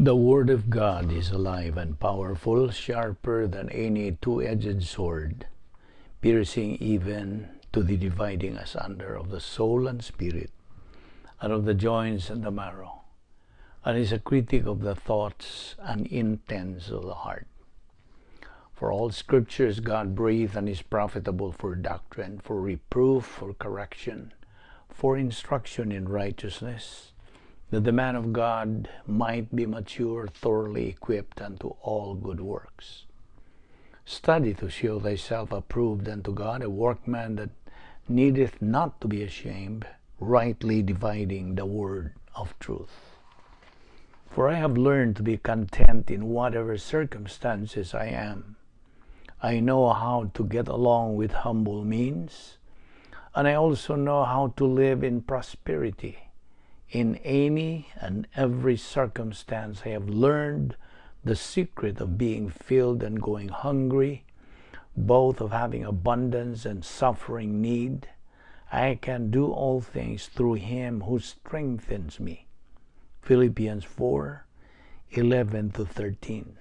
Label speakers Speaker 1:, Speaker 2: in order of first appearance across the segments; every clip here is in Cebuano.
Speaker 1: The Word of God is alive and powerful, sharper than any two-edged sword, piercing even to the dividing asunder of the soul and spirit, and of the joints and the marrow, and is a critic of the thoughts and intents of the heart. For all Scripture is God-breathed and is profitable for doctrine, for reproof, for correction, for instruction in righteousness, that the man of God might be mature, thoroughly equipped unto all good works. Study to show thyself approved unto God, a workman that needeth not to be ashamed, rightly dividing the word of truth. For I have learned to be content in whatever circumstances I am. I know how to get along with humble means, and I also know how to live in prosperity. In any and every circumstance, I have learned the secret of being filled and going hungry, both of having abundance and suffering need. I can do all things through Him who strengthens me. Philippians 4:11-13.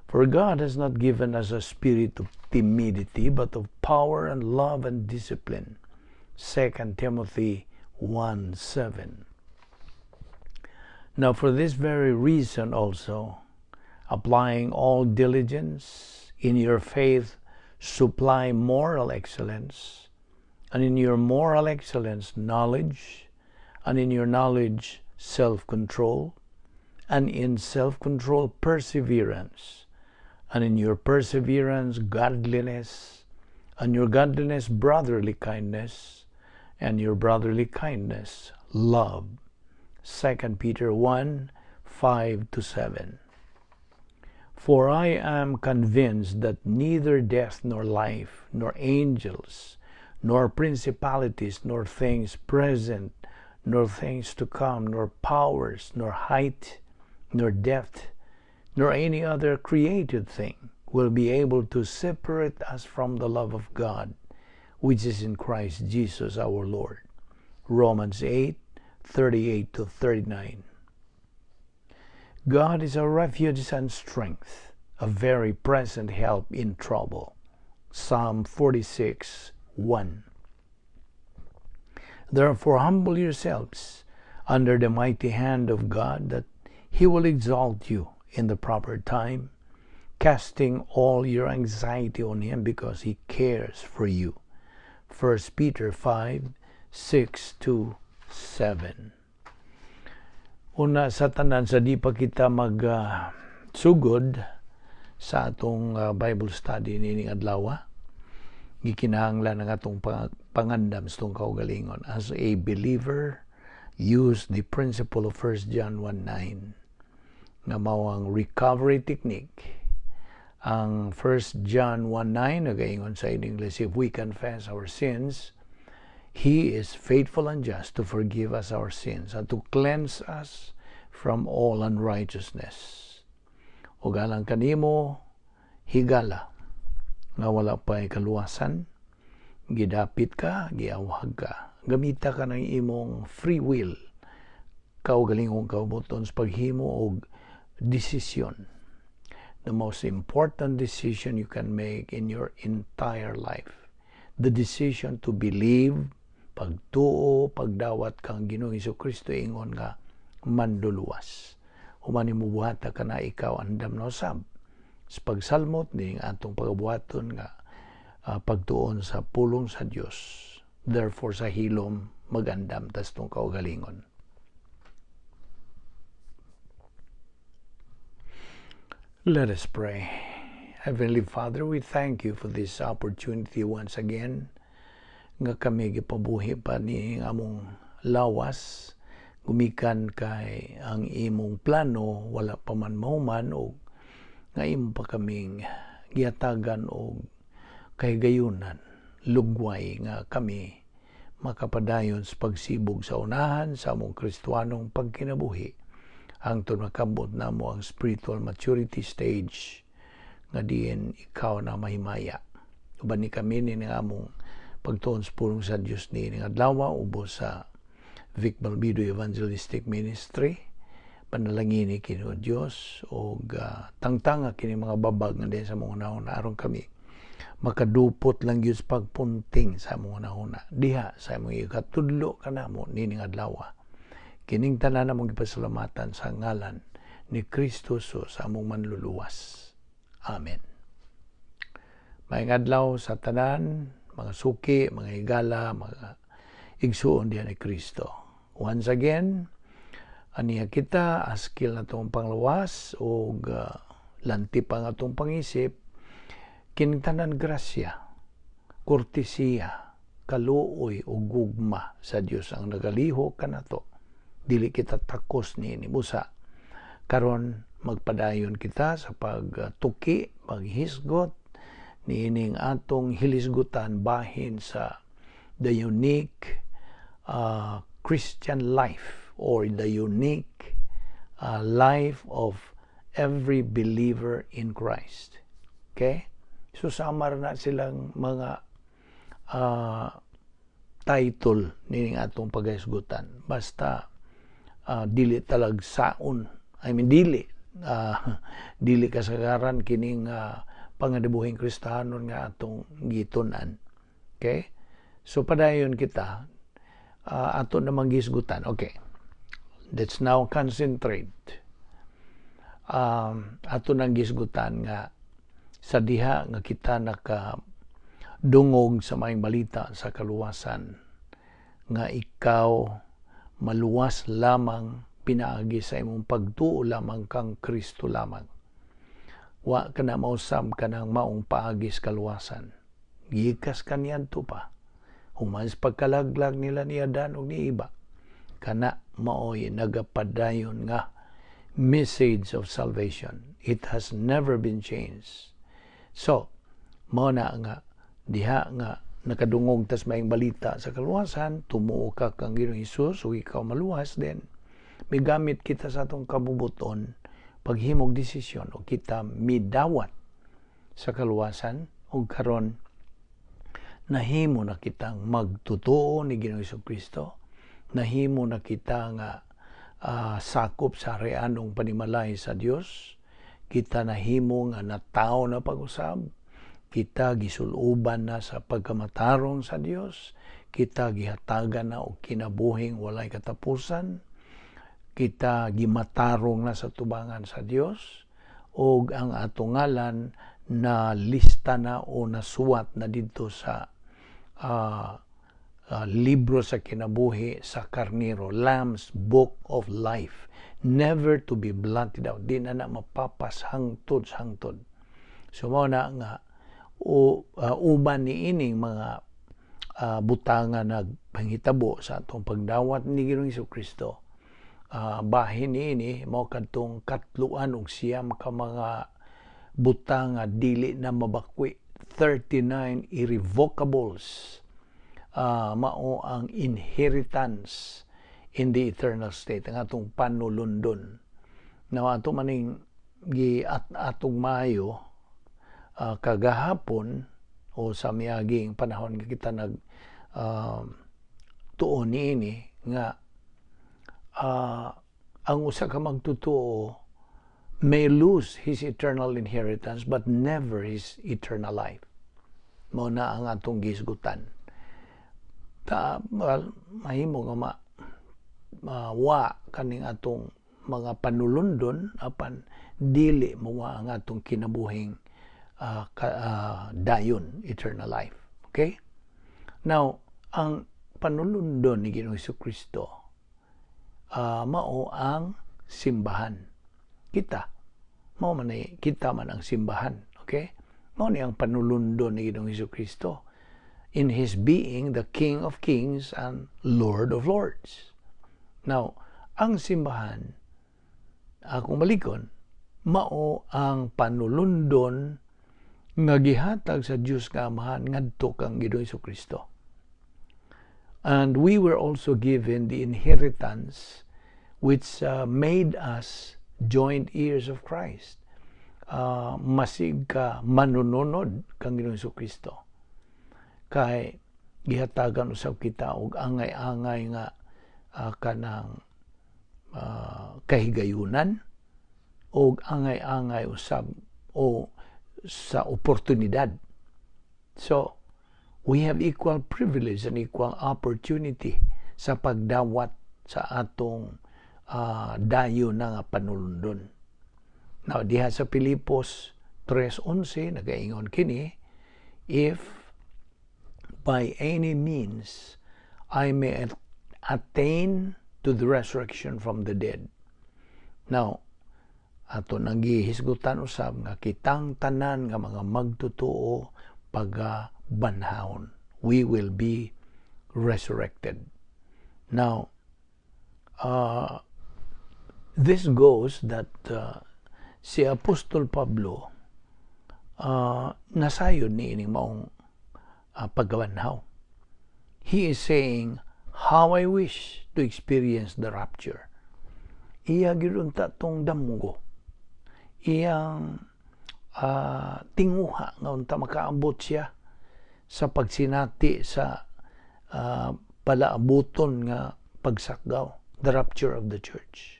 Speaker 1: For God has not given us a spirit of timidity, but of power and love and discipline. 2 Timothy 1:7. Now for this very reason also, applying all diligence, in your faith supply moral excellence, and in your moral excellence knowledge, and in your knowledge self-control, and in self-control perseverance, and in your perseverance godliness, and your godliness brotherly kindness, and your brotherly kindness love. 2 Peter 1:5-7. For I am convinced that neither death nor life, nor angels, nor principalities, nor things present, nor things to come, nor powers, nor height, nor depth, nor any other created thing will be able to separate us from the love of God, which is in Christ Jesus our Lord. Romans 8:38-39. God is a refuge and strength, a very present help in trouble. Psalm 46:1. Therefore humble yourselves under the mighty hand of God, that He will exalt you in the proper time, casting all your anxiety on Him because He cares for you. 1 Peter 5:6-7. Una sa tanan, sa di pa kita mag-sugod sa atong Bible study nining adlaw, gikinahanglan ang atong pangandam sa atong kaugalingon. As a believer, use the principle of 1 John 1:9 nga mao ang recovery technique. Ang 1 John 1:9 nagaingon sa English, if we confess our sins, He is faithful and just to forgive us our sins and to cleanse us from all unrighteousness. Ug alang kanimo, higala, nga wala pa'y kaluwasan, gidapit ka, giawhag ka. Gamita ka ng imong free will, kaugalingong kaubuton sa paghimo og desisyon. The most important decision you can make in your entire life. The decision to believe, pagtuo, pagdawat kang Ginoong Hesukristo ingon nga manduluwas. Human nimo buhata ka na ikaw andam na usab sa pagsalmot ning atong pagabuhaton nga pagtuon sa pulong sa Dios. Therefore sa hilom magandam tas tong kaugalingon. Let us pray. Heavenly Father, we thank you for this opportunity once again nga kami gipabuhi pa ni among lawas gumikan kay ang imong plano wala pa man mahuman og nga imo pa kaming gihatagan og kahigayunan lugway nga kami makapadayon sa pagsibog sa unahan sa among Kristohanong pagkinabuhi hangtod makabot namo ang spiritual maturity stage nga diin ikaw na mahimaya. Uban ni kami ni nga among pagtuon sa pulong sa Dios ni ning adlaw ubos sa Vic Balbido Evangelistic Ministry. Panalangini kini, O Dios, og tangtanga kini mga babag nga diin sa among hunahuna aron kami makadupot lang gyud sa pagpunting sa among hunahuna diha sa among ikatudlo kanamo nining adlaw. Kining tanan among gipasalamatan sa ngalan ni Kristo Jesus, sa among Manluluwas. Amen. Maayong adlaw sa tanan, mga suki, mga higala, mga igsuon diha ni Kristo. Once again, aniya kita askil na atong panglawas og lanti pa nga atong pangisip. Kining tanan grasya, kortesiya, kaluoy ug gugma sa Dios ang nagalihok kanato. Dili kita takos niini. Busa karon magpadayon kita sa pagtuki, paghisgot niining atong hilisgutan bahin sa the unique Christian life or the unique life of every believer in Christ. Okay? So samar na silang mga title nining atong paghisgutan. Basta dili talagsaon. I mean, dili kasagaran kining panginabuhing Kristohanon nga atong gitun-an. Okay? So padayon kita ato namang gisgutan. Okay. Let's now concentrate. Ato nang gisgutan nga sa diha nga kita naka dungog sa maayong balita sa kaluwasan, nga ikaw maluwas lamang pinaagi sa imong pagtuo lamang kang Kristo lamang. Wa ka na mausab kanang maong paagi sa kaluwasan. Gikas kaniadto pa. Human sa pagkalaglag nila ni Adan ug ni Eva, kana maoy nagapadayon nga message of salvation. It has never been changed. So, mao na nga diha nga nakadungog tas maayong balita sa kaluwasan, tumuo ka kang Ginoong Hesus ug ikaw maluwas, then migamit kita sa atong kabubuton paghimog desisyon o kita midawat sa kaluwasan, ug karon nahimo na kitang magtutuo ni Ginoong Kristo, nahimo na kita nga sakop sa harianong panimalay sa Dios, kita nahimo nga natawo na pag-usab, kita gisuluban na sa pagkamatarong sa Dios, kita gihatagan na og kinabuhing walay katapusan, kita gimatarong na sa tubangan sa Dios, ug ang atong ngalan na lista na o nasuwat na didto sa libro sa kinabuhi sa Karnero, Lamb's Book of Life, never to be blotted out. Di na na mapapas hangtod sa hangtod. So mao na nga o uban ni ining mga butanga nagpanghitabo sa atong pagdawat ni Ginoong Kristo. Bahin niini mao kadtong 39 ka mga butang nga dili na mabakwi, 39 irrevocables, mao ang inheritance in the eternal state, ang atong panulundon. Now, ato maning gi at atong maayo kagahapon o sa miaging panahon nga kita nag tuon niini nga ang usa ka magtutuo may lose his eternal inheritance but never his eternal life. Mao na ang atong gisgutan. Ta, well, mahimo nga ma wa kaning atong mga panulundon, apan dili mawa ang atong kinabuhing dayon, eternal life. Okay? Now, ang panulundon ni Ginoong Kristo mao ang simbahan. Kita mao man ni, kita man ang simbahan. Okay? Mao ni ang panulundon ni Ginoong Kristo in his being the King of Kings and Lord of Lords. Now, ang simbahan, akong balikon, mao ang panulundon nga gihatag sa Dios nga Amahan ngadto kang Ginoong Kristo. And we were also given the inheritance which made us joint heirs of Christ. Masig ka manununod kang Ginoong Kristo. Kay gihatagan usab kita og angay-angay nga kanang kahigayunan o angay-angay usab o sa oportunidad. So, we have equal privilege and equal opportunity sa pagdawat sa atong dayon na nga panulundon. Now, diha sa Pilipos 3:11, nagaingon kini, "If by any means I may attain to the resurrection from the dead." Now, ato nang gihisgutan usab nga kitang tanan nga mga magtotoo pagabanhawon. We will be resurrected. Now, this goes that si Apostol Pablo nasayod ni ining maong pagkabanhaw. He is saying, "How I wish to experience the rapture." Iya gyud unta tong damgo. Iyang tinguha nga unta makaabot siya sa pagsinati sa palaabuton nga pagsakgaw, the rapture of the church.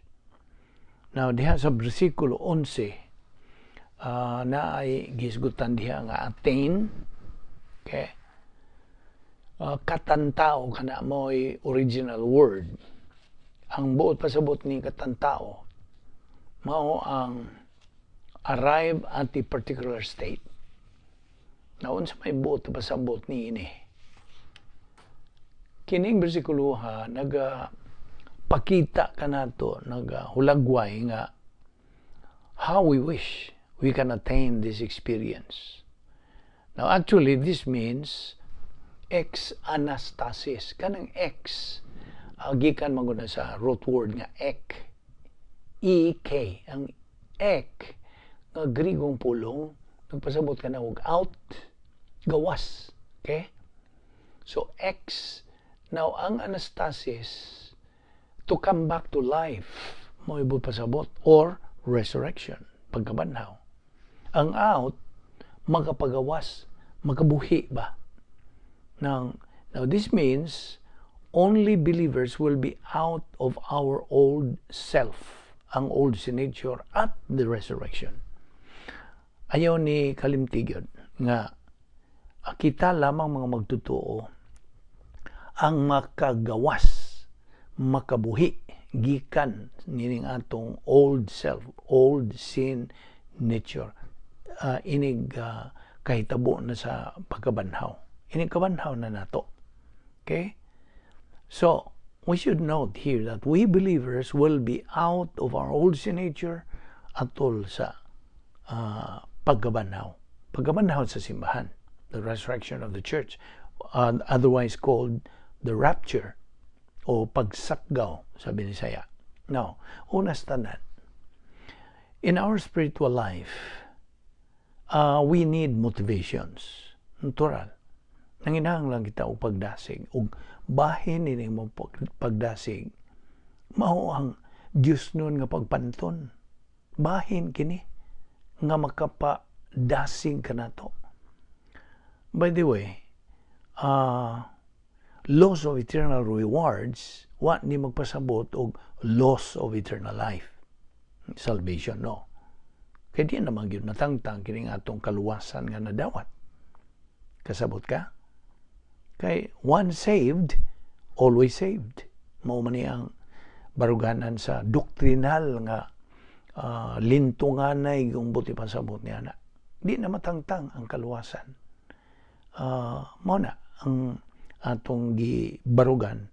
Speaker 1: Now, diha sa bersikulo 11, na ay gisgutan diha nga attain, okay? Katantao kana mo'y original word. Ang buot pasabot ni katantao mao ang arrive at a particular state. Now, unsa may buot pasabot ni ini? Kining bersikulo ha, naga pakita kanato, nagahulagway nga how we wish we can attain this experience. Now, actually, this means ex anastasis. Kanang ex, gikan man gud na sa root word nga ek. E-K. Ang ek, nga Grigong pulong, nagpasabot ka na og out, gawas. Okay? So, ex, now, ang anastasis, to come back to life, mo ibot pasabot, or resurrection, pagkabanhaw. Ang out, makapagawas, makabuhi ba? Now, this means only believers will be out of our old self, ang old sin nature at the resurrection. Ayaw ni kalimti gyud nga kita lamang mga magtotoo ang makagawas, makabuhi gikan nining atong old self, old sin nature. Inig kahitabo na sa pagkabanhaw. Inig kabanhaw na nato. Okay? So, we should note here that we believers will be out of our old sin nature atol sa pagkabanhaw. Pagkabanhaw sa simbahan, the resurrection of the church, otherwise called the rapture o pagsakgaw sa Binisaya. Now, unas tanan, in our spiritual life, we need motivations. Natural. Nanginahanglan kita og pagdasig ug bahin ini mo pagdasig mao ang Dios nun nga pagpanton. Bahin kini nga makapadasig kanato. By the way, loss of eternal rewards wa ni magpasabot og loss of eternal life. Salvation, no. Kay di naman gyud matangtang kining atong kaluwasan nga nadawat. Kasabot ka? Kay once saved, always saved. Mao man ni ang baruganan sa doktrinal nga lintunganay kung buot pasabot niya na. Di na matangtang ang kaluwasan. Mao na ang atong gibarugan,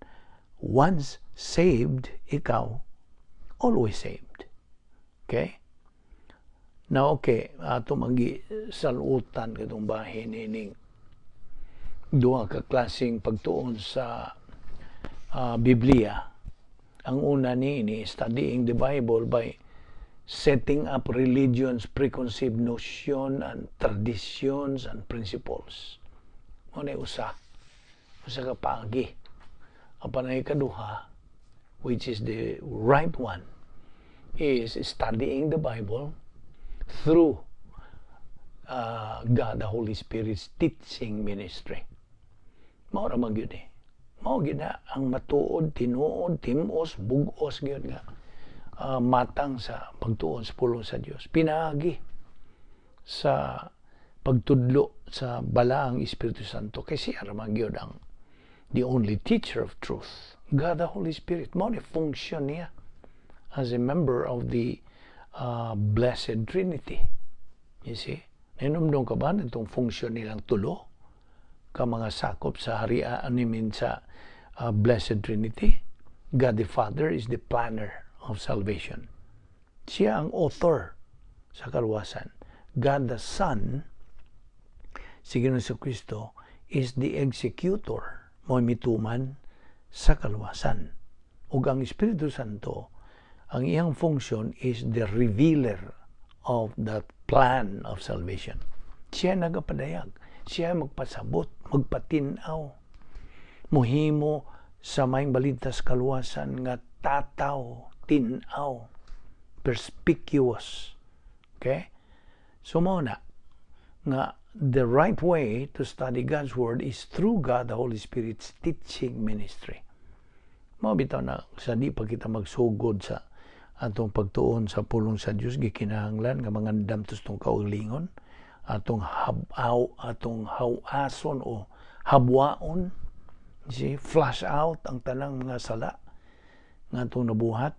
Speaker 1: once saved ikaw, always saved. Okay? Now, okay, ato magi salutan katong bahin ining duha ka klaseng pagtuon sa Biblia. Ang una ni ini, studying the Bible by setting up religion's preconceived notion and traditions and principles. Mao na usa. Usa ka paagi. Apan ang ikaduha, which is the right one, is studying the Bible through God the Holy Spirit's teaching ministry. Mao ra man gyud eh. Mao gyud na ang matuod, tinuod, timos, bug-os gyud nga Matang sa pagtuon sa pulong sa Dios pinaagi sa pagtudlo sa Balaang Espiritu Santo, kay siya ra man gyud ang the only teacher of truth. God the Holy Spirit, mao ni function niya as a member of the Blessed Trinity. You see? Nahinumdom ka ba itong function nilang tulo ka mga sakop sa haria animin sa Blessed Trinity? God the Father is the planner of salvation. Siya ang author sa kaluwasan. God the Son, si Ginoong Kristo, is the executor, mo mituman sa kaluwasan. Ug ang Espiritu Santo, ang iyang function is the revealer of that plan of salvation. Siya nagapadayag, siya magpasabot, magpatinaw, muhimo sa maayong balita sa kaluwasan nga tataw, tinaw, perspicuous. Okay? So mao na nga the right way to study God's Word is through God the Holy Spirit's teaching ministry. Mao bitaw na sa di pa kita magsugod sa atong pagtuon sa pulong sa Dios, gikinahanglan nga mangandam ta sa atong kaugalingon, atong habaw, atong hawason o habwaon, see, flush out ang tanang mga sala nga atong nabuhat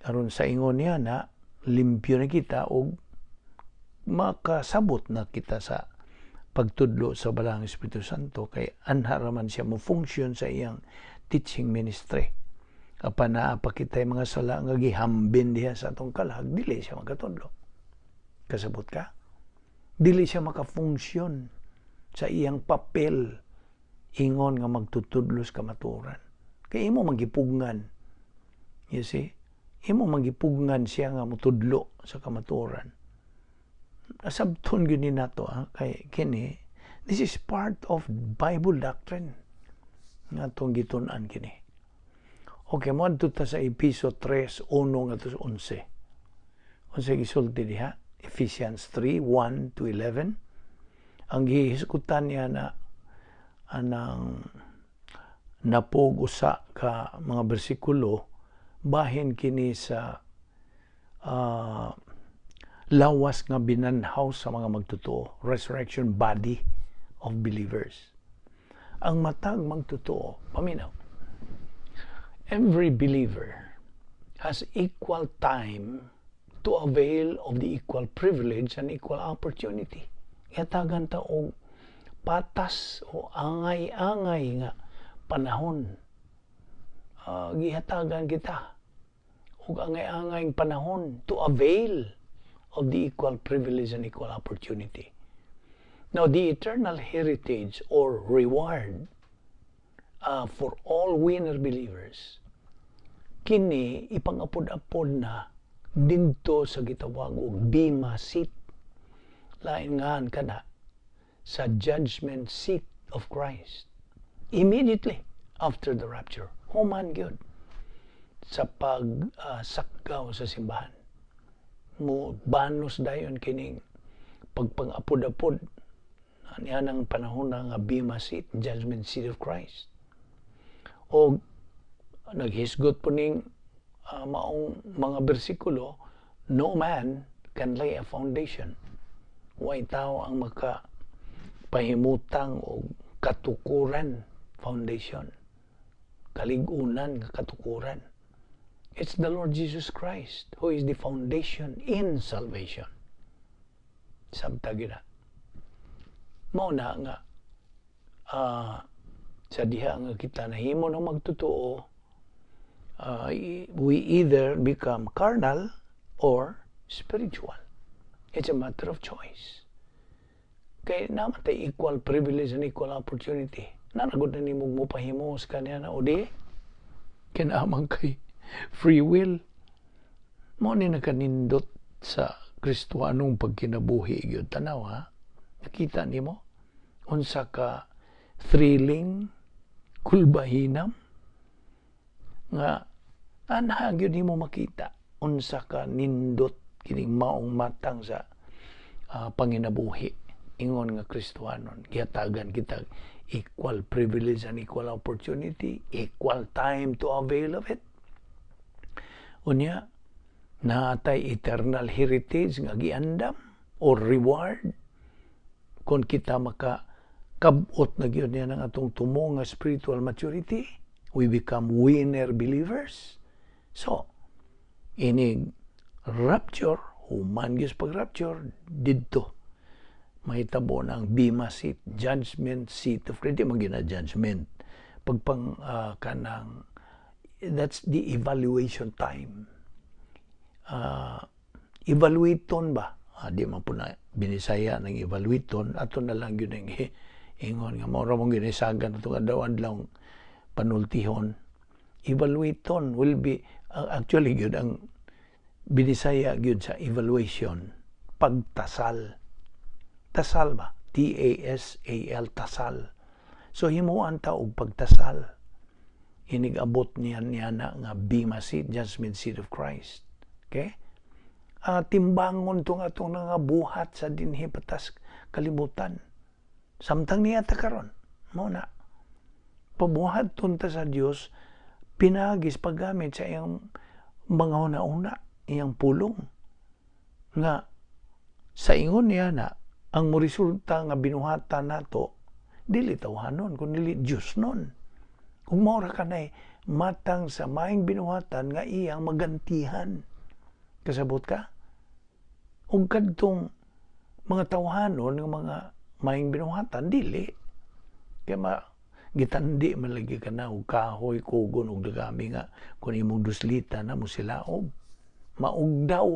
Speaker 1: aron sa ingon niya na limpyo na kita og makasabot na kita sa pagtudlo sa Balaang Espiritu Santo, kay anha raman siya mo function sa iyang teaching ministry. Apan naa pa kita'y mga sala nga gihambin diha sa atong kalag, dili siya makatudlo. Kasabot ka? Dili siya makafunksyon sa iyang papel ingon nga magtutudlo sa kamatuoran. Kay imo magipugngan. You see? Imo magipugngan siya nga mutudlo sa kamatuoran. Asabton gyud ni nato ha, kay kini, this is part of Bible doctrine nga atong gitun-an kini. Okay, mo ta sa Episo 3:1 ngadto sa 11. Unsa gisulti diha? Ephesians 3:1 to 11. Ang gihisgutan niya na anang napog usa ka mga bersikulo, bahin kini sa lawas nga binanhaw sa mga magtotoo, resurrection body of believers. Ang matag magtotoo, paminaw, every believer has equal time to avail of the equal privilege and equal opportunity. Gihatagan ta og patas o angay-angay nga panahon. Gihatagan kita og angay-angay panahon to avail of the equal privilege and equal opportunity. Now, the eternal heritage or reward for all winner believers, kini ipangapod-apod na didto sa gitawag og bema seat. Lain ngan kana sa judgment seat of Christ. Immediately after the rapture, human gyud sa pagsakgaw sa simbahan. Mo banos dayon kining pagpangapod-apod niya ng panahon na nga bema seat, judgment seat of Christ. O naghisgot po ning maong mga bersikulo, no man can lay a foundation. Way tao ang maka pahimutang o katukuran, foundation. Kaligunan nga katukuran. It's the Lord Jesus Christ who is the foundation in salvation. Sabta gina. Mao na nga sa diha nga kita nahimo ng magtotoo, we either become carnal or spiritual. It's a matter of choice. Kay naa man tay equal privilege and equal opportunity. Naa gud na nimo mo pahimos kaniya na o di kinamang kay free will. Mao ni nakanindot sa Kristohanong pagkinabuhi gyud, tanaw ha. Nakita nimo unsa ka thrilling, kulbahinam nga anha gyud nimo makita unsa ka nindot kining maong matang sa panginabuhi ingon nga Kristohanon. Gihatagan kita equal privilege and equal opportunity, equal time to avail of it. Unya. Naatay eternal heritage nga giandam or reward kung kita maka kabot na gyud niya ng atong tumo nga spiritual maturity, we become winner believers. So, inig rapture, human gyud pag-rapture, didto mahitabo ng bema seat, judgment seat of Christ. Di man gina judgment. Pagpang kanang, that's the evaluation time. Evaluaton ba? Di man po na binisaya ng evaluaton, ato na lang yun ang ingon nga mao ra mong ginisagan atong adlaw-adlaw panultihon. Evaluaton will be actually gyud ang binisaya gyud sa evaluation, pagtasal. Tasal ba? Tasal, tasal. So himuan ta og pagtasal. Inig-abot niya niya na nga bema seat, judgment seat of Christ. Okay? Timbangon tong atong nga buhat sa dinhi patas kalibutan. Samtang niya ta karon, mao na. Pabuhat ta sa Dios pinagis paggamit sa iyang mga una-una, iyang pulong. Nga sa ingon niya na ang moresulta nga binuhatan nato dili tawhanon kun dili Dios nun. Kung mao ra kanay matang sa maing binuhatan nga iyang magantihan. Kasabot ka? Ug kadtong mga tawhanon nga mga maing binuhatan dili kay ma gitandi man lagi ka na og kahoy, kugon og dagami nga kung imong duslita na mo silaob, maugdaw.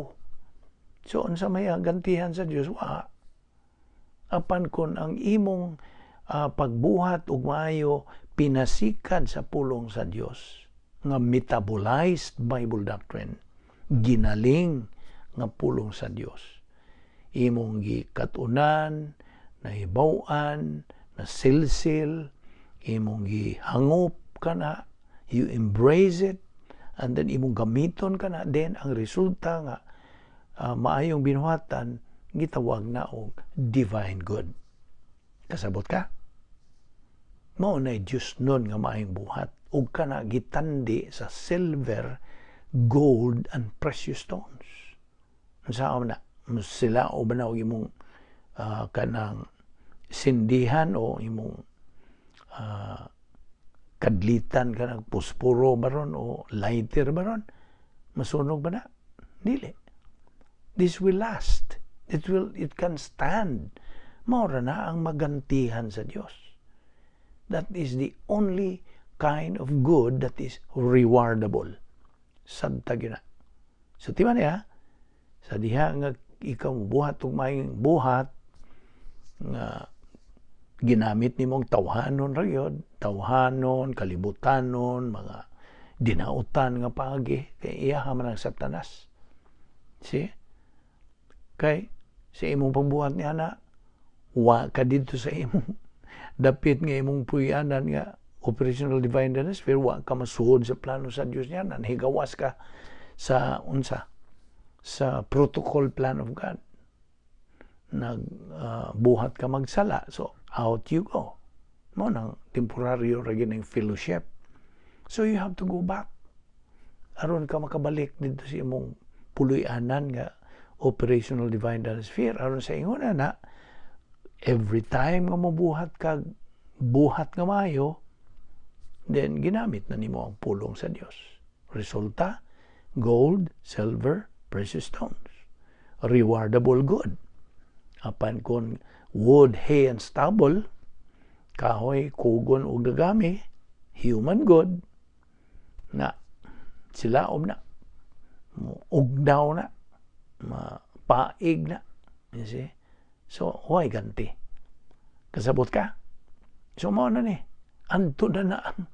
Speaker 1: So unsa may gantihan sa Dios? Wa. Apan kon ang imong pagbuhat og maayo pinasikad sa pulong sa Dios nga metabolized Bible doctrine, ginaling nga pulong sa Dios, imong gikatunan, nahibaw-an, nasilsil, imong gihangop kana, you embrace it, and then imong gamiton kana, then ang resulta nga maayong binuhatan gitawag na og divine good. Kasabot ka? Mao na Diyos nun nga maayong buhat ug kana gitandi sa silver, gold and precious stones. Unsa na sila o ba na og imong kanang sindihan o imong kadlitan kanang posporo baron o lighter baron, masunog ba na? Dili. This will last. It can stand. Mao ra na ang magantihan sa Dios. That is the only kind of good that is rewardable. Sabta gyud na. So tima niya, sa diha nga ikaw buhat og maayong buhat nga ginamit nimong tawhanon ra gyud, tawhanon, kalibutanon, mga dinautan nga paagi kay iya man ang Satanas. See? Kay sa imong pagbuhat niya na wa ka didto sa imong dapit nga imong puy-anan nga operational divine sphere, wa ka masuod sa plano sa Dios niya, nahigawas ka sa unsa sa protocol plan of God, nag buhat ka magsala, so out you go. Mo nang temporaryo ra gyud fellowship, so you have to go back aron ka makabalik didto sa imong puloy-anan nga operational divine sphere, aron sa ingon na every time nga mobuhat ka buhat nga maayo, then ginamit na nimo ang pulong sa Dios. Resulta, gold, silver, precious stones, rewardable good. Apan kung wood, hay and stubble, kahoy, kugon ug dagami, human good na, silaom na, ugdaw na, mapaig na, you see? So why ganti? Kasabot ka? So mao na ni anto na na ang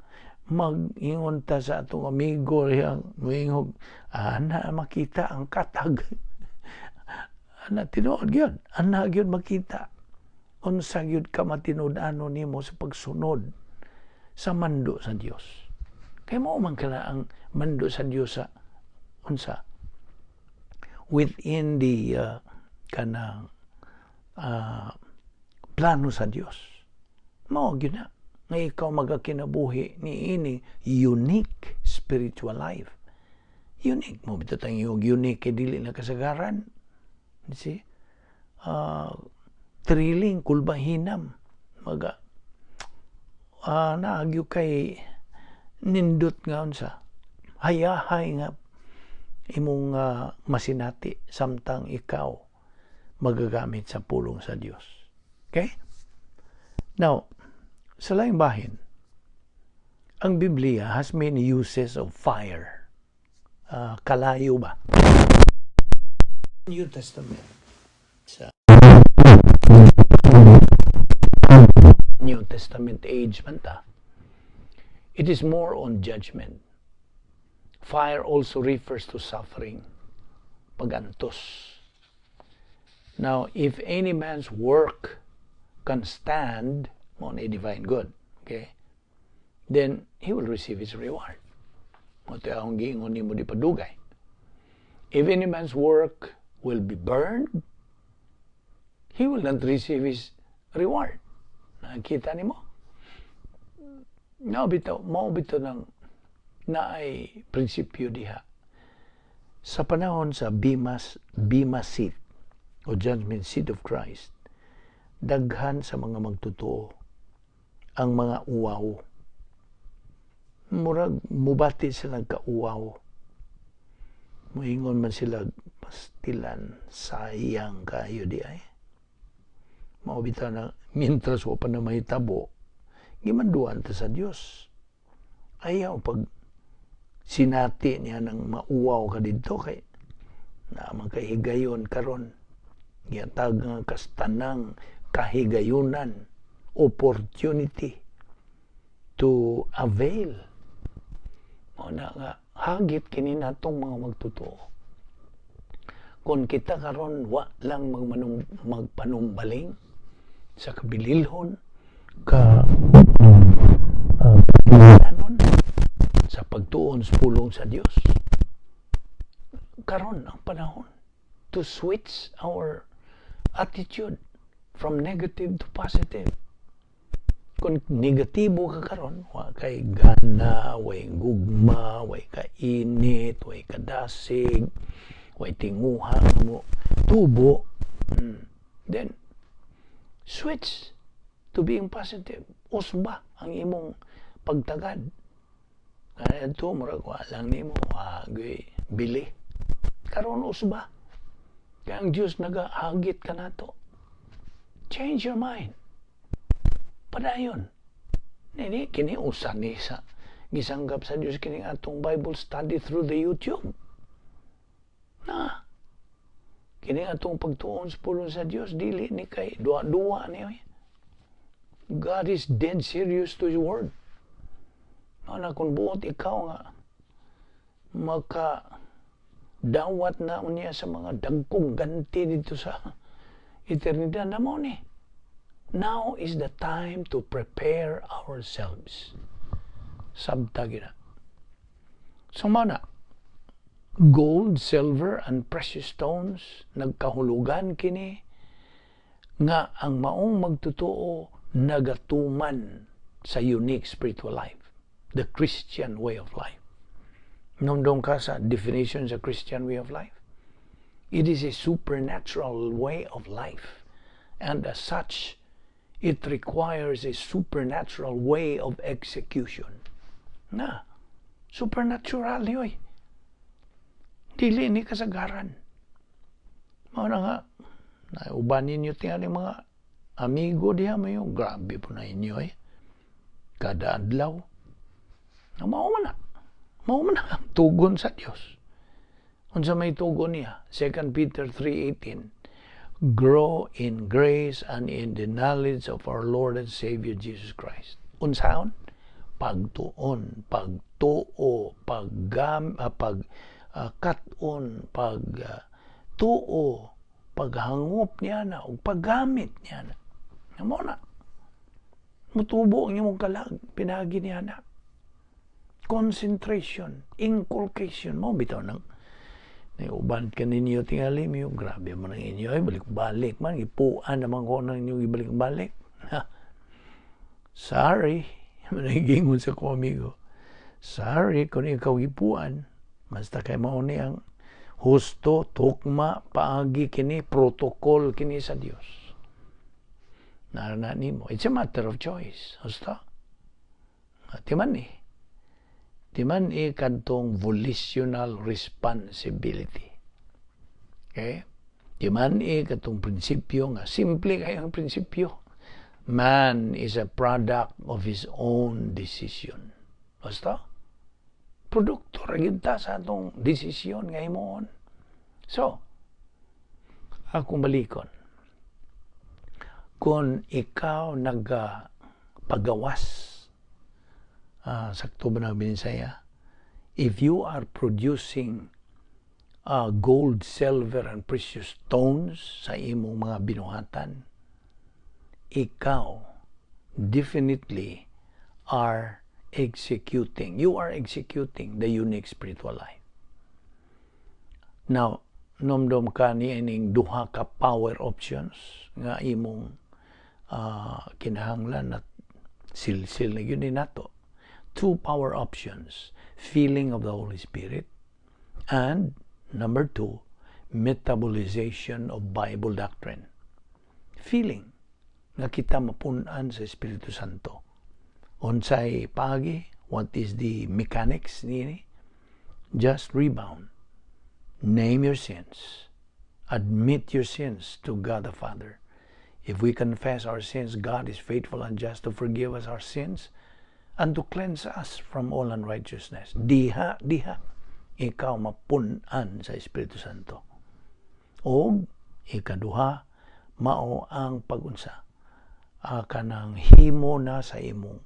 Speaker 1: mag-ingon ta sa atong amigo yang moingog ana, makita ang katag ana. Tinuod gyud ana gyud, makita unsa gyud ka matinud-anon nimo sa pagsunod sa mando sa Dios, kay mao man kana ang mando sa Dios sa unsa within the kanang plano sa Dios. Mao gyud na nga ikaw magakinabuhi ni ini unique spiritual life. Unique mo bitaw tayong unique kay dili na kasagaran. You see? Thrilling, kulbahinam. Maga naagyo kay nindot nga unsa. Hayahay nga imong masinati samtang ikaw magagamit sa pulong sa Dios. Okay? Now, sa laing bahin, ang Biblia has many uses of fire. Kalayo ba? New Testament. Sa New Testament age man ta, it is more on judgment. Fire also refers to suffering, pagantos. Now, if any man's work can stand on a divine good, okay, then he will receive his reward. Mao to akong giingon nimo di padugay. If any man's work will be burned, he will not receive his reward. Nakita nimo? Mao bitaw, mao bitaw nang naay prinsipyo diha. Sa panahon sa Bema seat o judgment seat of Christ, daghan sa mga magtotoo ang mga uwaw. Murag mubati sila kauwaw. Muingon man sila, "Pastilan, sayang kayo di ay." Mao bitaw na mientras wa pa na mahitabo, gimanduan ta sa Dios. Ayaw pag sinati niya ng mauwaw ka didto kay naa man kay higayon karon, gihatag nga kastanang kahigayunan, opportunity to avail. Mao na nga hagit kini natong mga magtotoo. Kung kita karon wa lang magpanumbaling sa kabililhon ka sa pagtuon sa pulong sa Dios, karon ang panahon to switch our attitude from negative to positive. Kung negatibo ka karon, wa kay gana, way gugma, way kainit, way kadasig, way tinguha mo tubo, then switch to being positive. Usba ang imong pagtagad. Kaya ito, murag wa lang nimo, agoy bili. Karon usba. Kaya ang Diyos nagahagit ka nato. Change your mind. Padayon. Nini, kini usa ni sa gisanggap sa Diyos kini atong Bible study through the YouTube. Na, kini atong pagtuon sa pulong sa Diyos, dili ni kay duwa-duwa ni. Oy. God is dead serious to His word. No, na kung buot ikaw nga maka dawat na niya sa mga dagkong ganti dito sa eternidad na mo ni. Now is the time to prepare ourselves. Sabta gina. So mana, gold, silver, and precious stones, nagkahulugan kini nga ang maong magtotoo nagatuman sa unique spiritual life, the Christian way of life. Nomdom ka sa definition sa Christian way of life. It is a supernatural way of life. And as such, it requires a supernatural way of execution. Na, supernatural yoy. Dili ni kasagaran. Mao na nga, nauban ninyo tingali mga amigo diha mo yung grabe po na inyo eh. Kada adlaw. Na mao man na. Mao man na ang tugon sa Dios. Unsa may tugon niya? 2 Peter 3:18. Grow in grace and in the knowledge of our Lord and Savior Jesus Christ. Unsaon? Pagtuon, pagtuo, paggam, pag kat-on, pag tuo, paghangop niya na, o paggamit niya na. Mao na. Mutubo ang imong kalag, pinagi niya na. Concentration, inculcation, mo bitaw nang uban ka ninyo tingali mo, grabe man ang inyo ay balik-balik man, ipuan naman ko ng inyong ibalik-balik. Sorry, managingon sa ko amigo. Sorry kung ikaw ipuan, Basta kay mao ni ang husto, tukma, paagi kini, protocol kini sa Dios. Na na nimo. It's a matter of choice. Husto? Timan ni. Timan i kadtong volitional responsibility. Okay? Timan i katong prinsipyo nga simple kayo ang prinsipyo. Man is a product of his own decision. Basta? Produkto ra gyud ta sa atong desisyon nga himuon. So, akong balikon. Kung ikaw nagpagawas, sakto ba na Binisaya? If you are producing gold, silver, and precious stones sa imong mga binuhatan, ikaw definitely are executing. You are executing the unique spiritual life. Now, nomdom ka ni ining duha ka power options nga imong kinahanglan at silsil na yun ni nato. Two power options: filling of the Holy Spirit and number two, metabolization of Bible doctrine. Filling nga kita mapun-an sa Espiritu Santo. Unsay paagi? What is the mechanics niini? Just rebound. Name your sins. Admit your sins to God the Father. If we confess our sins, God is faithful and just to forgive us our sins and to cleanse us from all unrighteousness. Diha, diha, ikaw mapun-an sa Espiritu Santo. O ikaduha, mao ang pagunsa. Kanang himo na sa imong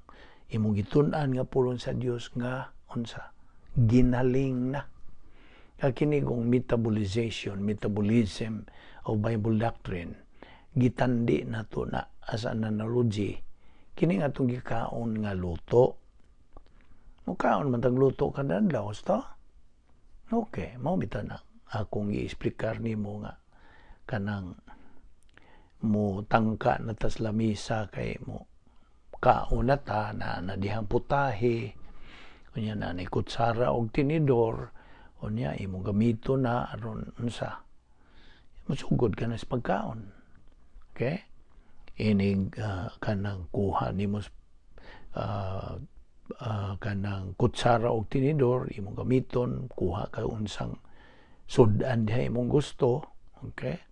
Speaker 1: imong gitun-an nga pulong sa Dios nga unsa, ginaling na. Kini kong metabolization, metabolism of Bible doctrine, gitandi na to na as an analogy kini nga atong gikaon nga luto. Mukaon man tag luto kada adlaw, husto? Okay, mao bitaw na akong i-explicar nimo nga kanang mo tangka na tas lamisa kay mo kaon na ta na na dihang putahe, unya na ni kutsara og tinidor, unya imong gamito na aron unsa, musugod ka na sa pagkaon. Okay, inig kanang kuha nimo kanang kutsara og tinidor, imong gamiton, kuha ka unsang sud-an diha imong gusto. Okay,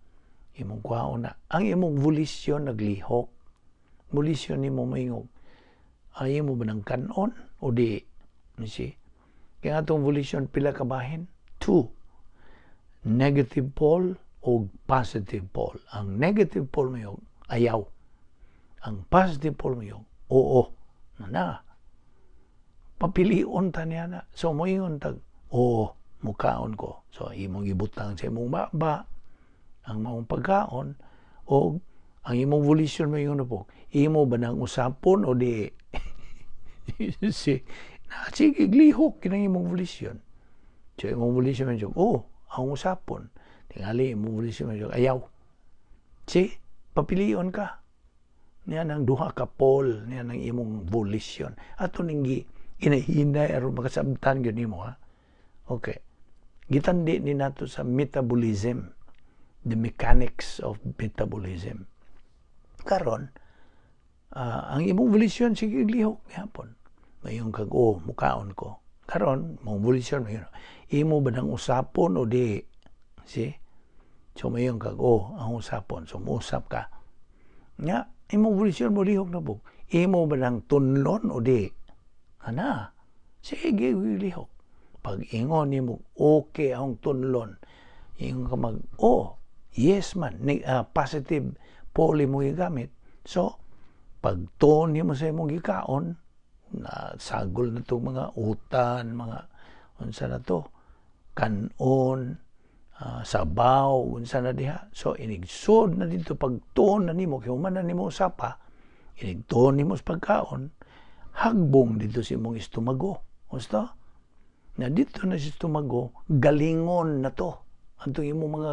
Speaker 1: imong kuhaon na ang imong volition, naglihok volition nimo, moingog ay imo ba ng kanon o di? You see, kaya atong volition pila ka bahin? Two: negative pole o positive pole. Ang negative pole mo ayaw, ang positive pole mo oo na. Na papilion ta niya na. So moingon tag, "Oo, mukaon ko." So imong ibutang sa imong baba ang maong pagkaon o ang imong volition mo ingon po, imo ba nang usapon o di? Si na sige, lihok kinang imong volition. So imong volition mo, "Oh, ang usapon." Tingali imong volition mo, "Ayaw." Si papilion ka niya ng duha ka pole niya ng imong volition. Ato ning gi inahinay aron makasabtan gyud nimo, ha. Okay, gitandi ni nato sa metabolism, the mechanics of metabolism. Karon, ang imong volition sige lihok gihapon, mayon kag, "Oh, mukaon ko." Karon mong volition mayon, imo ba nang usapon o di? See, so mayon kag, "Oh, ang usapon." So muusap ka nga, imong volition mo lihok na po, imo ba nang tunlon o di? Ana sige lihok. Pag ingon nimo, "Okay ang tunlon," ingon ka mag, "Oh, yes man," ni, positive pole mo gigamit. So pag tuon nimo sa imong gikaon na sagol na to, mga utan, mga unsa na to, kanon, sabaw, unsa na diha. So inigsod na dito, pag tuon na nimo kay human na nimo usapa, inigtuon nimo sa pagkaon, hagbong dito sa imong estomago. Gusto na dito na sa estomago, galingon na to antong imong mga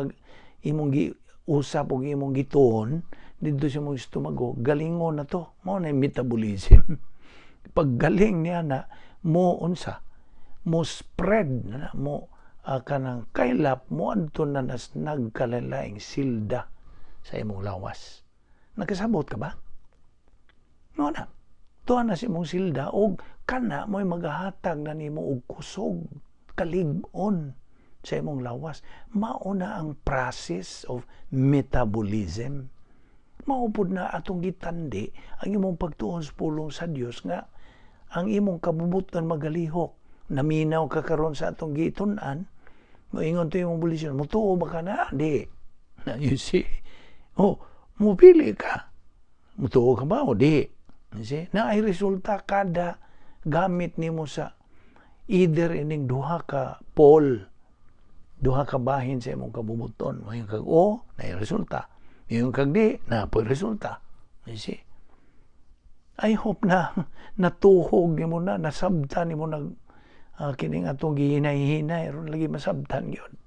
Speaker 1: imong gi usap og imong gituon dito sa imong estomago, galingon na to. Mao na metabolism. Paggaling niya na mo unsa, mo spread na mo. kanang kaylap mo adto na nas nagkalalaing silda sa imong lawas. Nakasabot ka ba? No na. Tuwa na sa imong silda og kana mo'y magahatag na nimo og kusog, kalig-on sa imong lawas. Mao na ang process of metabolism. Mao pud na atong gitandi ang imong pagtuon sa pulong sa Dios nga ang imong kabubuton magalihok. Naminaw ka karon sa atong gitun-an, moingon to imong volition, mutuo ba ka na? Di. Na, you see? Oh, mupili ka. Mutuo ka ba o di? You see? Na ay resulta kada gamit nimo sa either ining duha ka pole, duha ka bahin sa imong kabubuton. Moingon kag o, na ay resulta. Moingon kag di, na po'y resulta. You see? I hope na natuhog nimo na, nasabtan nimo na kining atong gihinay-hinay, aron lagi masabtan gyud.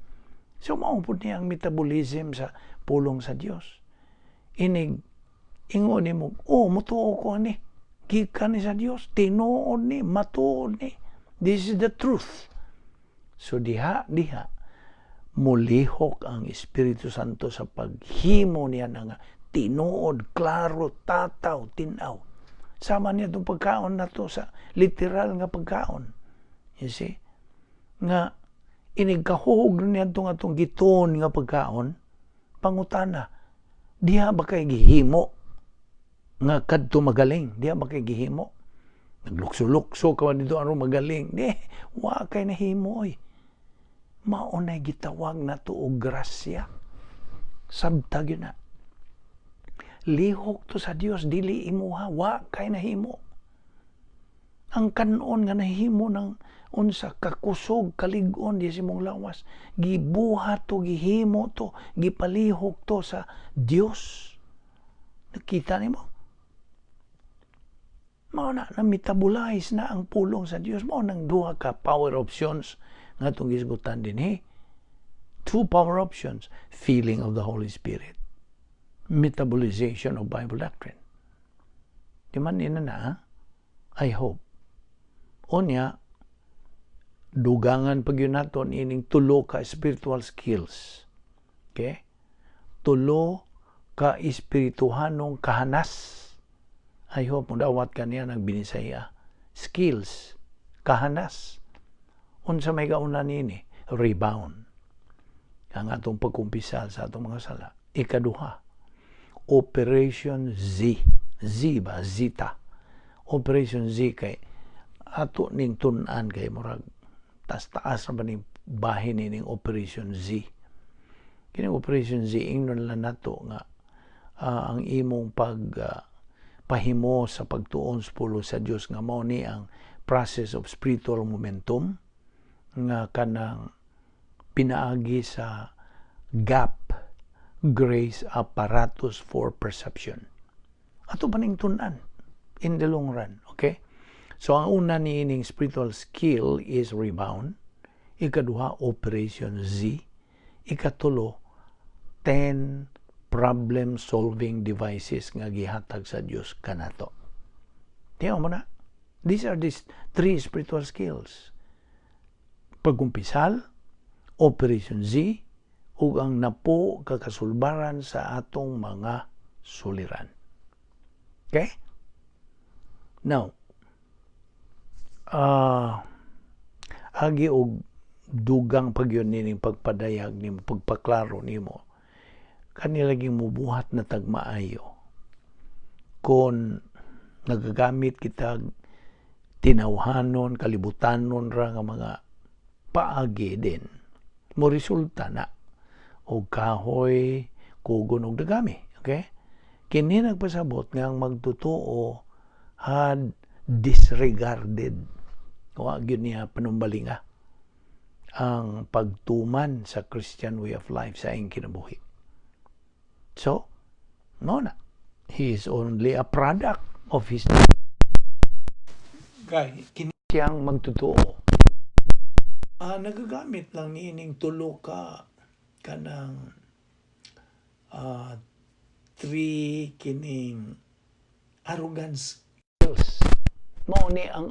Speaker 1: So mao pud niya ang metabolism sa pulong sa Dios. Inig ingon nimo, oh, mutuo ko ani. Gikan ni sa Dios, tinuod ni, matuod ni. This is the truth. So diha diha mulihok ang Espiritu Santo sa paghimo niya nga tinuod, klaro, tataw, tinaw. Sama niya itong pagkaon na to sa literal nga pagkaon. You see? Nga inig kahuog niya itong atong gituon nga pagkaon, pangutana, diha ba kay gihimo nga kadto magaling? Diha ba kay gihimo? Naglukso-lukso ka man dito aron magaling. Di, wa kay nahimo oy. Mao nay gitawag nato og grasya. Sabta gyud na. Lihok to sa Dios, dili imuha, wa kay nahimo. Ang kanon nga nahimo ng unsa kakusog, kalig-on di sa imong lawas, gibuhat to, gihimo to, gipalihok to sa Dios. Nakita nimo? Mao na, na metabolize na ang pulong sa Dios. Mao nang duha ka power options nga atong gisgutan dinhi. Two power options: feeling of the Holy Spirit, metabolization of Bible doctrine. Di man ina na, ha? I hope. Unya, dugangan pag yun nato ining tulo ka spiritual skills. Okay? Tulo ka espirituhanong kahanas. I hope mo dawat kaniya ng Binisaya. Skills, kahanas. Unsa may kauna niini? Rebound. Ang atong pagkumpisal sa atong mga sala. Ikaduha, Operation Z. Z ba? Zita. Operation Z kay ato ning tun-an kay murag taas-taas na ba ning bahin ning Operation Z. Kini Operation Z, ingnon lang nato nga ang imong pag pahimo sa pagtuon sa pulong sa Dios nga mao ni ang process of spiritual momentum nga kanang pinaagi sa GAP, Grace Apparatus for Perception. Ato pa ning tun-an in the long run, okay? So ang una ni ining spiritual skill is rebound. Ikaduha, Operation Z. Ikatulo, 10 problem solving devices nga gihatag sa Dios kanato. Tiyaw mo na. These are these three spiritual skills. Pagkumpisal, Operation Z, ug ang napo kakasulbaran sa atong mga suliran. Okay? Now, agi og dugang pagyon nining pagpadayag nimo, pagpaklaro nimo, kani lagi mubuhat na tagmaayo kon nagagamit kita tinawhanon, kalibutanon ra nga mga paagi din mo resulta na og kahoy, kugon og dagami. Okay, kini nagpasabot nga ang magtotoo had disregarded, wa gyud niya panumbalinga ang pagtuman sa Christian way of life sa iyang kinabuhi. So, no na. He is only a product of his kay kini siyang magtotoo. Nagagamit lang niining tulo ka kanang three kining arrogance skills. Mao ni ang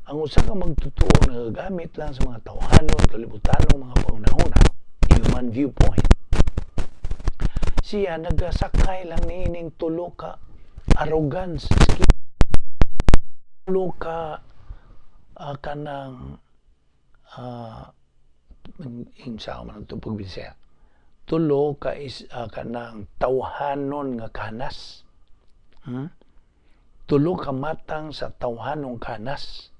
Speaker 1: Ang usa ka magtotoo nagagamit lang sa mga tawhanon, kalibutanon, mga panghunahuna, human viewpoint. Siya nagasakay lang niining tulo ka arrogance, tulo ka kanang insa man ang pagbisaya, tulo ka is kanang tawhanon nga kanas, Tulo ka matang sa tawhanong kanas.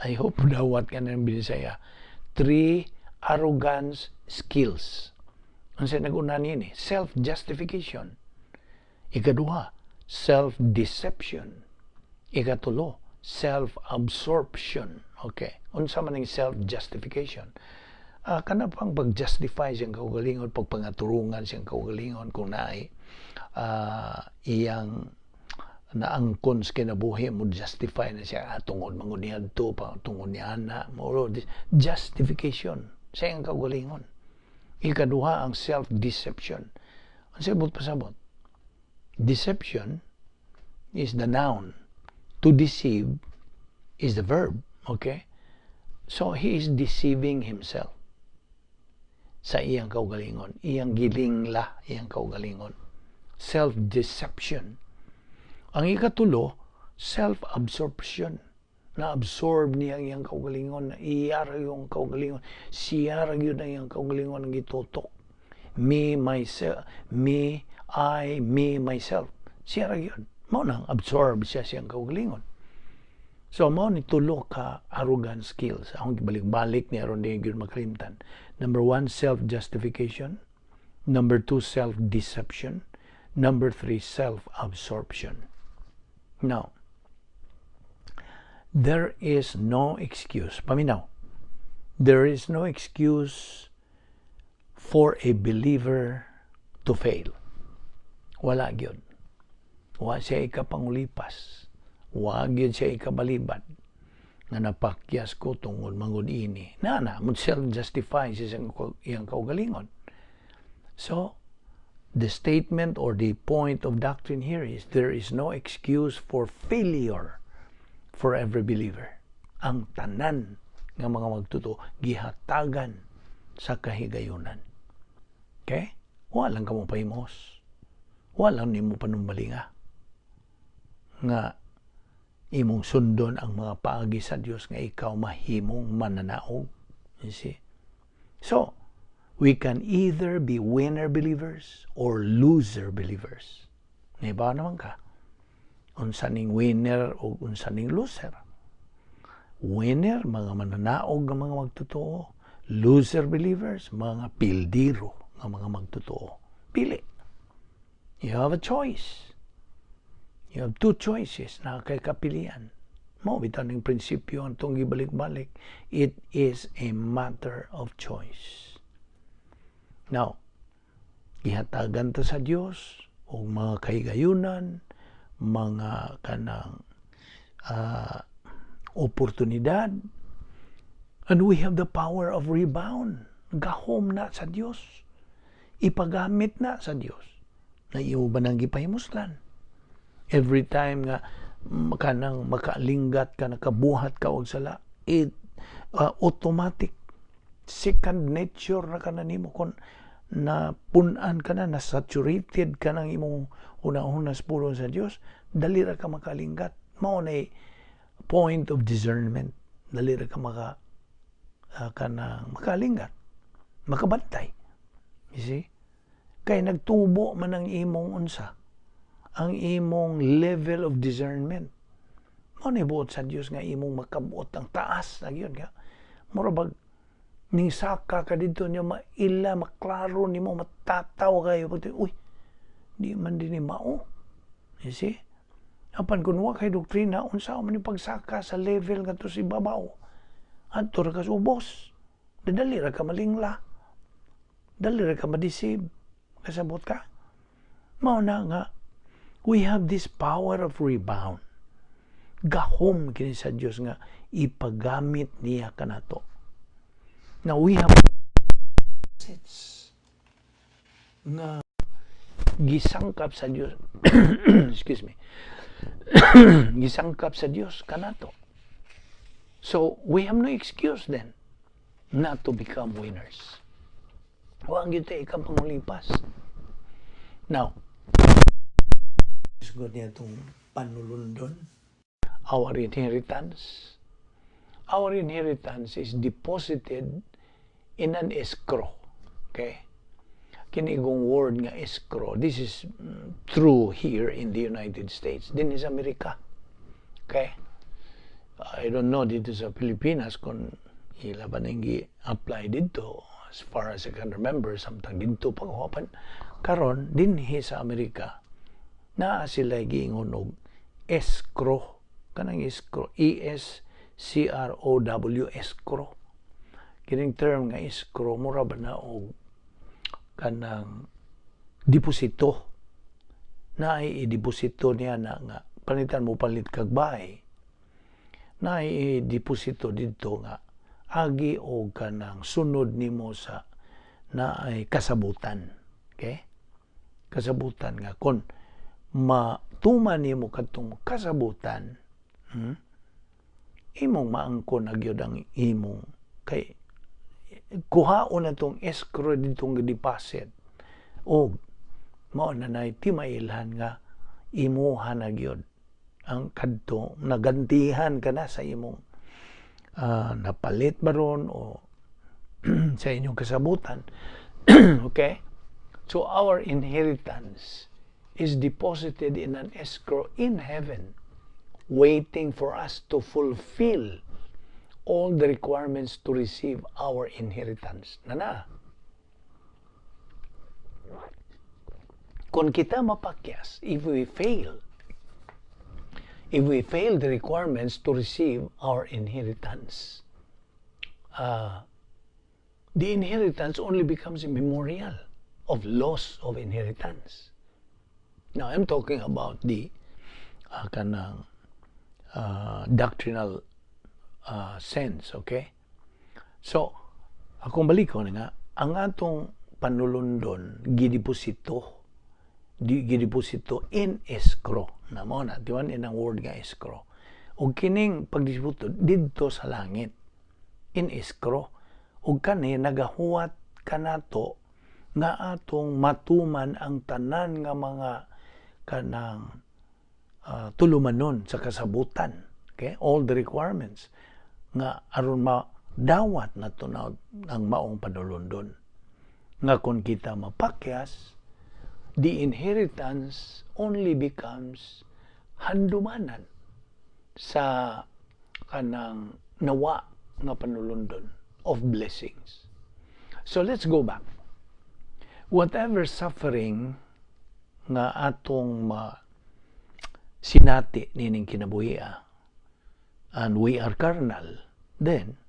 Speaker 1: I hope dawat ka ng Binisaya. Three arrogance skills. Ang sa nag-una niini, self-justification. Ikaduha, self-deception. Ikatulo, self-absorption. Okay. Unsa man ang self-justification? Kana pang pag-justify siyang kaugalingon, pagpangaturungan siyang kaugalingon kung naay iyang naangkon sa kinabuhi mo, justify na siya, tungod man gud niadto pa, tungod ni ana mo, justification sa iyang kaugalingon. Ikaduha, ang self-deception. Ang sabot pasabot, deception is the noun, to deceive is the verb. Okay, so he is deceiving himself sa iyang kaugalingon, iyang gilingla iyang kaugalingon, self-deception. Ang ikatulo, self-absorption. Na-absorb niya ang iyang kaugalingon, na iya ra yung kaugalingon, siya ra gyud ang iyang kaugalingon ang gitutok. Me, myself, me, I, me, myself. Siya ra gyud. Mao nang absorb siya siyang kaugalingon. So, mao ni tulo ka arrogant skills. Akong gibalik-balik ni aron di gyud makalimtan. Number one, self-justification. Number two, self-deception. Number three, self-absorption. Now, there is no excuse. Paminaw. There is no excuse for a believer to fail. Wala gyud. Wa siya ikapangulipas. Wa gyud siya ikabalibad nga napakyas ko tungod mangod ini. Na na, mo self-justify siya sa iyang kaugalingon. So, the statement or the point of doctrine here is there is no excuse for failure for every believer. Ang tanan nga mga magtotoo gihatagan sa kahigayunan. Okay? Wala lang kamo pahimos. Wala nimo panumbalinga nga imong sundon ang mga paagi sa Dios nga ikaw mahimong mananaog. You see? So, we can either be winner believers or loser believers. Niba naman ka? Unsa ning winner o unsa ning loser? Winner, mga mananaog nga mga magtotoo. Loser believers, mga pildiro nga mga magtotoo. Pili. You have a choice. You have two choices na kay kapilian. Mao bitaw ning prinsipyo ang itong gibalik-balik. It is a matter of choice. Now, gihatagan ta sa Dios og mga kahigayunan, mga kanang oportunidad, and we have the power of rebound. Gahom na sa Dios. Ipagamit na sa Dios. Na iyo ba nang gipahimuslan? Every time nga kanang makaalinggat ka, nakabuhat ka og sala, it automatic, second nature na ka na nimo. Kung na punan ka na, na saturated ka ng imong una-una sa pulong sa Dios, dali ra ka makalinggat. Mao na point of discernment. Dali ra ka maka kanang makalinggat, makabantay. You see? Kay nagtubo man ang imong unsa, ang imong level of discernment. Mao ni buot sa Dios nga imong makabuot ang taas na gyud ka. Mura bag ning saka ka didto niya, maila, maklaro nimo, matataw kayo pag, "Uy, di man din ni mao." You see? Apan kung wa kay doktrina, unsa man yung pagsaka sa level nga to si babaw? Adto ra ka sa ubos. Dali ra ka malingla. Dali ra ka ma-deceive. Kasabot ka? Mao na nga, we have this power of rebound. Gahom kini sa Dios nga ipagamit niya kanato. Now we have assets nga gisangkap sa Dios, excuse me, gisangkap sa Dios kanato. So, we have no excuse then not to become winners. Wa gyud tay ikapangulipas. Now, isgot niya itong panulundon. Our inheritance. Our inheritance is deposited in an escrow. Okay? Kinigong word nga escrow, this is true here in the United States. Dinhi sa Amerika. Okay? I don't know dito sa Pilipinas kung ila ba nang apply dito. As far as I can remember, samtang dito pa ko, karon dinhi sa Amerika naa sila giingon og escrow, kanang escrow, E S C R O W, escrow. Kining term nga escrow, mura ba na og kanang deposito na ay i-deposito niya na nga panitan mo palit kag bahay na i-deposito didto nga agi og kanang sunod nimo sa na ay kasabutan, okay? Kasabutan nga kon matuman nimo kadtong kasabutan, imong maangkon na gyud ang imong kay kuhaon na tong escrow ditong deposit og mao na nay timailhan nga imuha na gyud ang kadto, nagantihan ka na sa imong napalit ba ron o sa inyong kasabutan, okay? So our inheritance is deposited in an escrow in heaven, waiting for us to fulfill all the requirements to receive our inheritance. Nana. Kung kita mapakyas, if we fail the requirements to receive our inheritance, the inheritance only becomes a memorial of loss of inheritance. Now, I'm talking about the kanang doctrinal sense, okay? So, akong balikon nga, ang atong panulundon, gideposito, gideposito in escrow. Na mo na, di ba, in ang word nga escrow. O kining pagdeposito didto sa langit, in escrow. O kani, nagahuwat kanato nga atong matuman ang tanan nga mga kanang tulumanon sa kasabutan. Okay? All the requirements nga aron madawat na tunaw ang maong panulundon. Nga kung kita mapakyas, the inheritance only becomes handumanan sa kanang nawa nga panulundon of blessings. So let's go back. Whatever suffering nga atong ma sinati nining kinabuhi, and we are carnal, then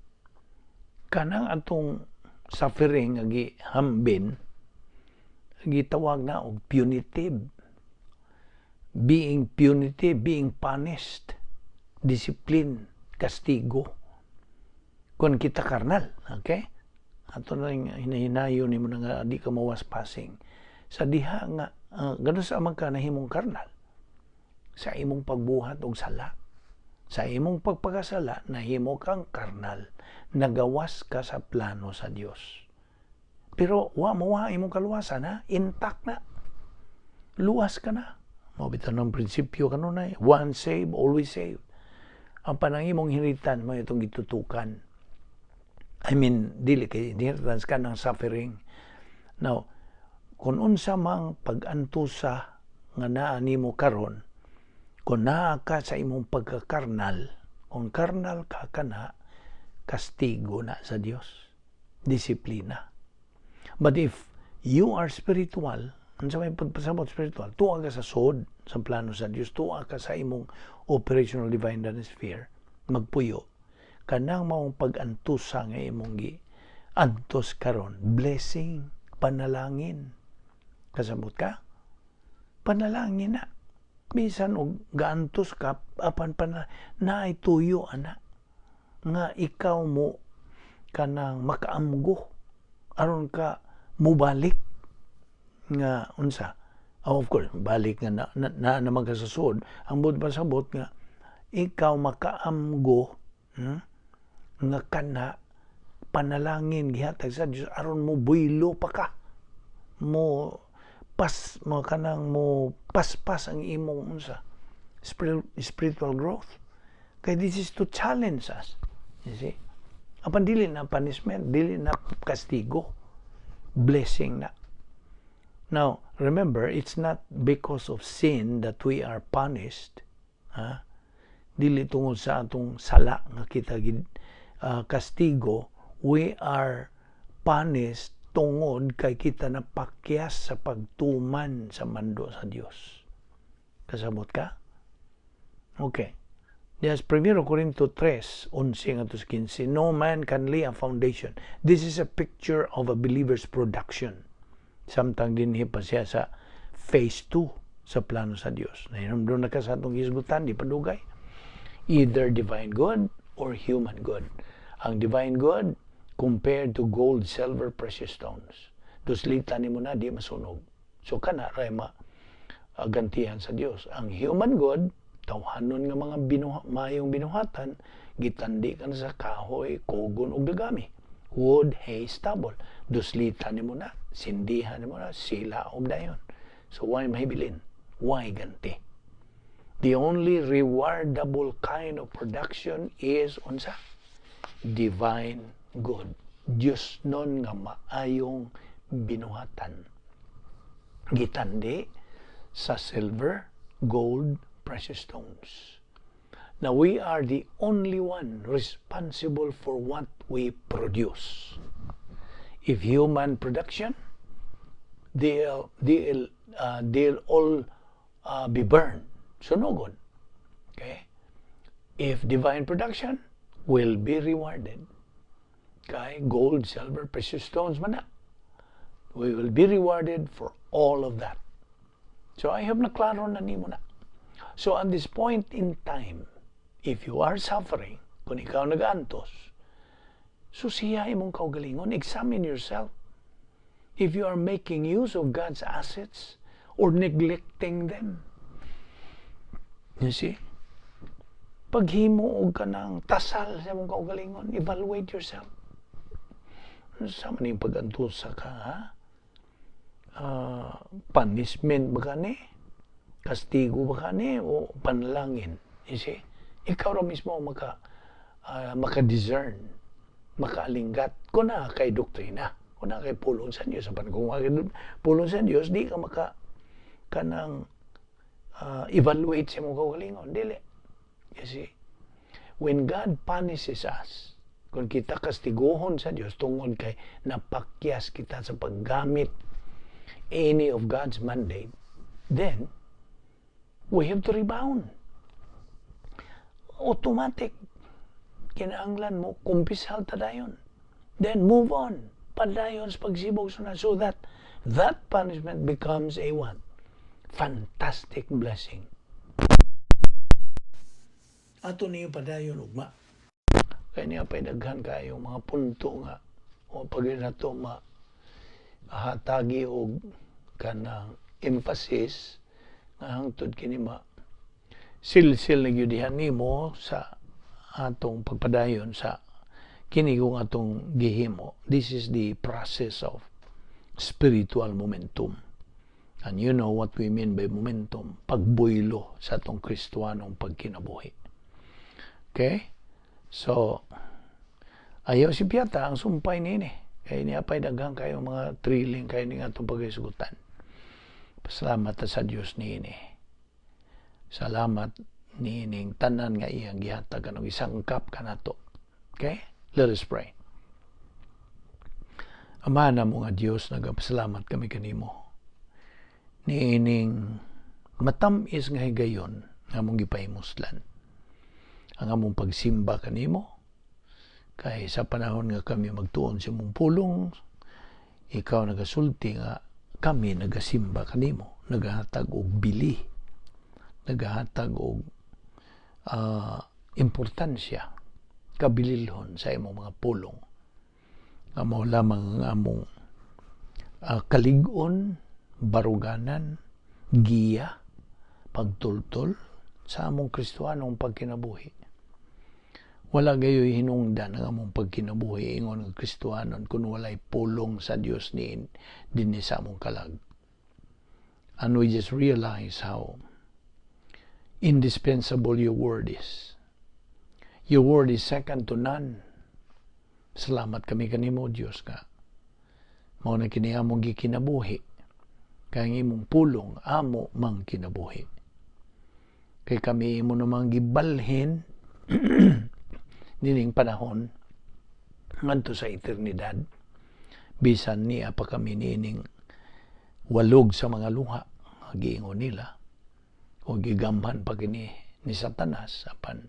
Speaker 1: kanang atong suffering nga gihambin, gitawag na og punitive, being punitive, being punished, discipline, kastigo kung kita karnal, okay? Ato na hinahinayon nimo na nga di ka mawas passing sa diha nga gano sa man ka nahimong karnal sa imong pagbuhat og sala. Sa imong pagpakasala, nahimo kang karnal, nagawas ka sa plano sa Dios, pero wa mo wa imong kaluwasan, ha, intact na, luwas ka na. Mao bitaw ng prinsipyo kanunay, once saved, always saved. Ang panang imong inheritance mo itong gitutukan, I mean, dili kay inheritance ka ng suffering. Now, kung unsa mang pag-antusa nga naa nimo karon, kung naa ka sa imong pagkakarnal, kung karnal ka kana, kastigo na sa Dios, disiplina. But if you are spiritual, unsa may pagpasabot spiritual, tuwa ka sa sod sa plano sa Dios, tuwa ka sa imong operational divine sphere, magpuyo kanang maong pag-antusa nga imong gi antos karon, blessing, panalangin. Kasabot ka? Panalangin na. Bisan og gaantos ka, apan pana naay tuyo ana nga ikaw mo kanang makaamgo aron ka mubalik nga unsa. Oh, of course, balik nga na naman ka sa sud. Ang buot pasabot nga ikaw makaamgo. Nga kana panalangin gihatag sa Dios aron mo buylo pa ka. Mo pas mo kanang mo paspas ang imong unsa, spiritual growth. Kay this is to challenge us. You see? Apan dili na punishment, dili na kastigo. Blessing na. Now, remember, it's not because of sin that we are punished. Ha? Dili tungod sa atong sala nga kita kastigo, we are punished tungod kay kita napakyas sa pagtuman sa mando sa Dios. Kasabot ka? Okay. Yes, 1 Corinto 3, 11 ngadto sa 15, "No man can lay a foundation." This is a picture of a believer's production. Samtang dinhi pa siya sa phase 2 sa plano sa Dios. Nahinumdum na ka sa atong hisgutan, di pa dugay. Either divine good or human good. Ang divine good compared to gold, silver, precious stones. Duslitan nimo na, di masunog. So kana ray ma gantihan sa Dios. Ang human good, tawhanon nga mga mayong binuhatan, gitandi ka na sa kahoy, kugon ug dagami. Wood, hay, stubble. Duslitan nimo na, sindihan nimo na, sila og dayon. So why mahibilin? Why ganti? The only rewardable kind of production is unsa? Divine good. Diyos nun nga maayong binuhatan. Gitandi sa silver, gold, precious stones. Now we are the only one responsible for what we produce. If human production, they'll all be burned. Sunugon. Okay? If divine production, will be rewarded. Kay gold, silver, precious stones man na. We will be rewarded for all of that. So I hope na klaro na nimo na. So at this point in time, if you are suffering, kung ikaw nag-antos, susiya imong kaugalingon, examine yourself. If you are making use of God's assets or neglecting them. You see? Paghimo og kanang tasal sa imong kaugalingon, evaluate yourself. Sa man yung pag-antosa ka, ha? Punishment ba ka ni? Kastigo ba ka ni? O panalangin? You see? Ikaw ra mismo maka-discern, makaalinggat. Kung naa kay doktrina, kung naa kay pulong sa Dios, apan kung kay pulong sa Dios, di ka maka kanang evaluate sa imong kaugalingon. Dili. You see? When God punishes us, kung kita kastiguhon sa Dios tungod kay napakyas kita sa paggamit any of God's mandate, then we have to rebound. Automatic. Kinahanglan mo, kumpisal ta dayon. Then move on. Padayon sa pagsibog sa so that that punishment becomes a what? Fantastic blessing. Ato niyo padayon ugma. Kaya niya pa'y daghan kayo mga punto nga o pag nato ma hatagi og kanang emphasis nga hangtod kini ma silsil na gyud diha nimo sa atong pagpadayon sa kini kung atong gihimo. This is the process of spiritual momentum. And you know what we mean by momentum, pagbuylo sa atong Kristohanong pagkinabuhi. Okay? So, ayaw si Piata ang sumpay nini. Kaya niya pa'y daghan kayo mga thrilling kayo ni atong paghisgutan. Pasalamat ta sa Dios niini. Salamat niining tanan nga iyang gihatag kanang isangkap kanato. Okay? Let us pray. Ama na mo nga Dios, nagapasalamat kami kanimo. Niining matam-is nga higayon nga among gipahimuslan ang among pagsimba kanimo, kay sa panahon nga kami magtuon sa imong pulong, ikaw nagasulti nga kami nagasimba kanimo, nagahatag og bili, nagahatag og importansya, kabililhon sa imong mga pulong nga mao lamang ang among kalig-on, baruganan, giya, pagtultol sa among Kristohanong pagkinabuhi. Wala gayoy hinungdan ang among pagkinabuhi ingon nga Kristohanon kung walay pulong sa Dios ni dinhi sa among kalag. And we just realize how indispensable your word is. Your word is second to none. Salamat kami kanimo, Dios, nga mao na kini among gikinabuhi, kay ang imong pulong amo mang kinabuhi. Kay kami imo namang gibalhin nining panahon ngadto sa eternidad, bisan niya pa kami niining walog sa mga luha, giingon nila, o gigamhan pa kini ni Satanas, apan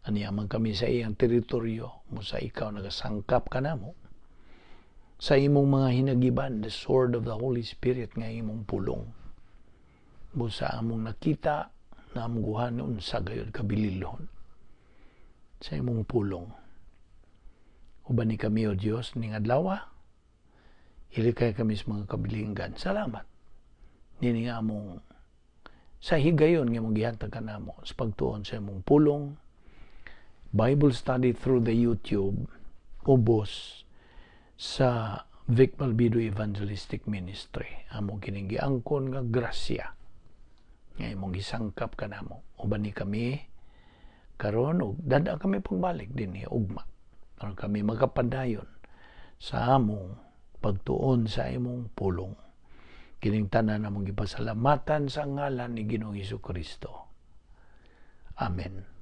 Speaker 1: aniya man kami sa iyang teritoryo mo sa ikaw nagasangkap kanamo sa imong mga hinagiban, the sword of the Holy Spirit nga imong pulong. Busa among nakita na amguhan unsa gayud kabililhon sa imong pulong. Uban ni kami, O Dios, ning adlaw. Ilikay kami sa mga kabilinggan. Salamat. Nini nga among sa higayon nga imong gihatag kanamo sa pagtuon sa imong pulong, Bible study through the YouTube, ubos sa Vic Balbido Evangelistic Ministry. Amo kining giangkon nga grasya nga imong gisangkap kanamo. Uban ni kami karon ug dada kami pagbalik dinhi ugma aron kami makapadayon sa among pagtuon sa imong pulong. Kining tanan among gipasalamatan sa ngalan ni Ginoong Kristo. Amen.